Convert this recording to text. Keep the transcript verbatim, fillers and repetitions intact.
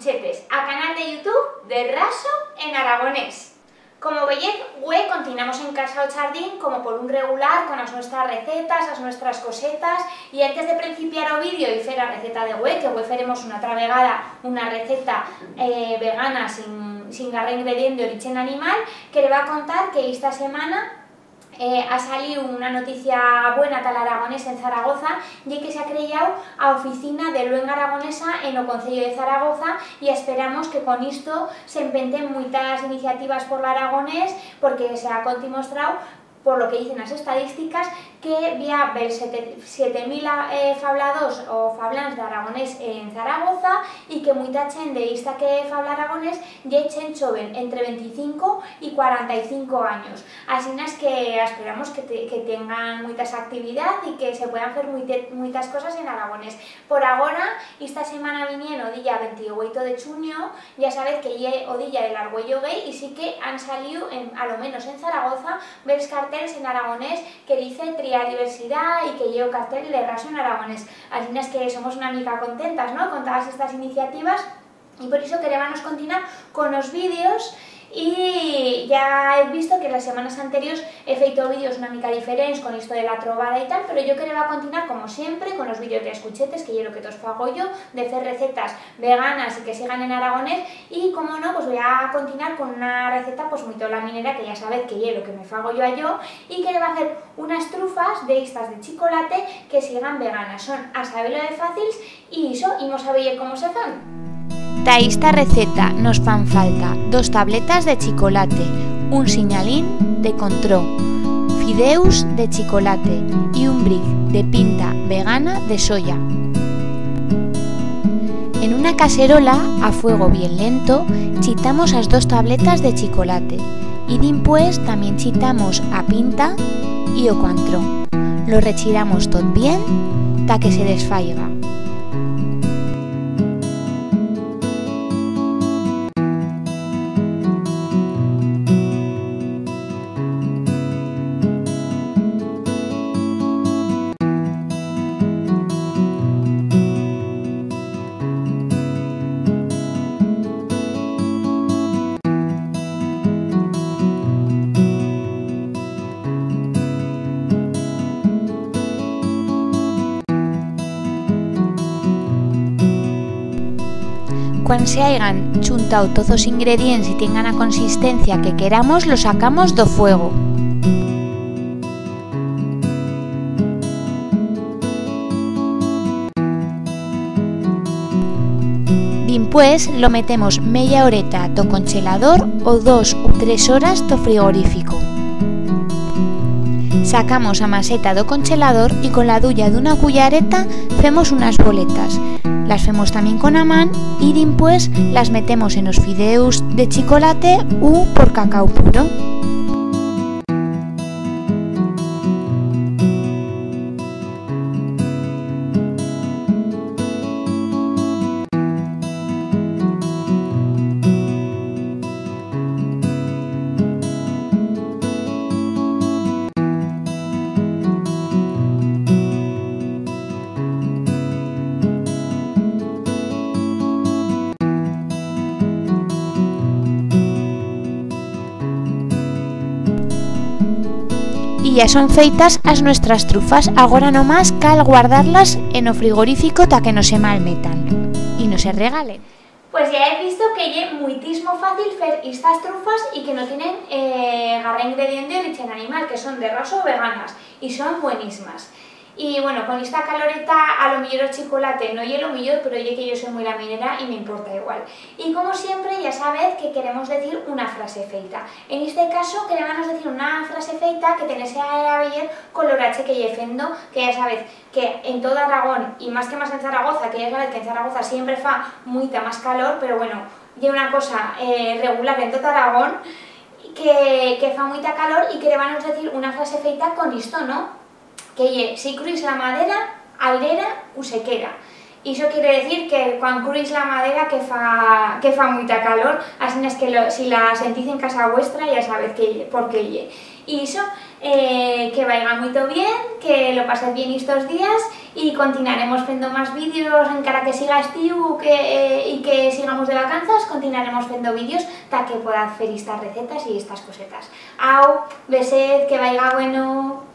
Chetes a canal de YouTube de Raso en Aragonés. Como veyez, hue continuamos en Casa o Chardín, como por un regular, con as nuestras recetas, as nuestras cosetas, y antes de principiar o vídeo y fer a receta de hue, que hue feremos una atra vegada una receta, eh, vegana sin, sin garra ingredient d'orichen animal, quereba contar que ista semana eh, ha saliu una noticia buena ta l'aragonés en Zaragoza, ye que s'ha creyau a oficina de luenga aragonesa en o Concello de Zaragoza, y esperamos que con isto s'empenten muitas iniciativas por l'aragonés, porque s'ha contimuestrau, por lo que dicen as estadísticas, que bi ha bel sete, siete mil, eh, fabladors o fablants d'aragonés en Zaragoza, y que muita chent d'ista que fabla aragonés ye chent choven, entre venticinco y cuaranta y cinco anyos. Asinas que esperamos que te-, que tengan muitas actividad y que se puedan fer muite-, muitas cosas en aragonés. Por agora, ista semana vinient, o día ventiueito de chunyo, ya sabez que ye o día de l'argüello gay y sí que han saliu, en, a lo menos en Zaragoza, bels cartels en aragonés que dice triar diversidad y que ye o cartel de Raso en aragonés. Asinas que somos una mica contentas, no?, con todas estas iniciativas. Y por ixo querébanos continuar con os vídeos, y ya hez visto que las semanas anteriors he feito vídeos una mica diferents con isto de la trobada y tal, pero yo quereba continuar, como siempre, con os vídeos de as cuchetes, que ye lo que tos fago yo, de fer recetas veganas y que sigan en aragonés, y, como no, pues voi a continuar con una receta, pues, muito laminera, que ya sabez que ye lo que me fago yo a yo, y quereba fer unas trufas de estas de chicolate que sigan veganas. Son a sabelo de fácils. Y ixo, imos a veyer cómo se fan. Ta ista receta nos fan falta dos tabletas de chicolate, un sinyalín de contró, fideus de chicolate y un bric de pinta vegana de soya. En una caserola, a fuego bien lento, chitamos as dos tabletas de chicolate. Y dimpués tamién chitamos a pinta y o cuantrón. Lo rechiramos tot bien ta que se desfaiga. Cuan se haigan chuntau toz os ingredients y tiengan a consistencia que queramos, los sacamos d'o fuego. Dimpués lo metemos meya horeta t'o conchelador o dos u tres horas t'o frigorífico. Sacamos a maseta d'o conchelador y con la duya d'una cuyareta femos unas boletas. Las femos tamién con a man y dimpués las metemos en os fideus de chicolate u por cacau puro. Y ya son feitas as nuestras trufas. Agora nomás cal guardarlas en o frigorífico ta que no se malmetan y no se regalen. Pues ya hez visto que ye muitismo fácil fer istas trufas y que no tienen, eh, garra ingredient d'orichen animal, que son de raso veganas y son buenismas. Y, bueno, con ista caloreta, a lo millor o chicolate no ye lo millor, pero ye que yo soi muy laminera y m'importa igual. Y, como siempre, ya sabez que queremos decir una frase feita. En este caso, querébanos decir una frase feita que tenese a, a veyer con l'orache que ye fendo, que ya sabez que en todo Aragón, y más que más en Zaragoza, que ya sabez que en Zaragoza siempre fa muita más calor, pero, bueno, ye una cosa, eh, regular en tot Aragón, que, que fa muita calor, y querébanos decir una frase feita con isto, no? Que ye: "Si cruix la madera, airera u sequera". Ixo quiere decir que cuan cruix la madera que fa, que fa muita calor, asinas que lo, si la sentitz en casa vuestra ya sabetz que, por qué ye. Y ixo, eh, que vaiga muito bien, que lo pasez bien estos días y continuaremos fendo más vídeos, encara que siga estiu que, eh, y que sigamos de vacanzas, continuaremos fendo vídeos ta que podaz fer estas recetas y estas cosetas. Au, besez, que vaiga bueno.